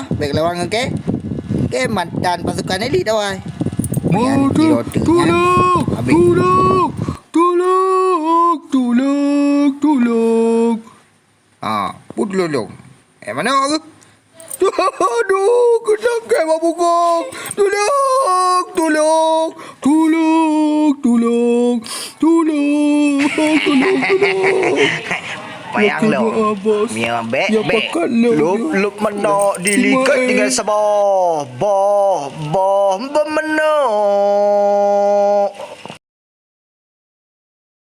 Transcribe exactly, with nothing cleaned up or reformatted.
dah, bèk lawan ngon kèe. Kèe mantan pasukan elit awai. Nyan Waduh, tiro teuk nyan. Tulung, Habis. Tulung, tulung, tulung, tulung. Ha, peue tulung? Eh, mana awak tu? Aduh, keunong kèe bak bungkong. Tulung, tulung, tulung, tulung, tulung, tulung, tulung. Payang Ya, lom. Kena, Bos. Mia bèk, Ya, bèk. Pakat lom, Lop, ya. Lop menok di Terima, liket eh. Tinggai saboh. Boh, boh, bemenok.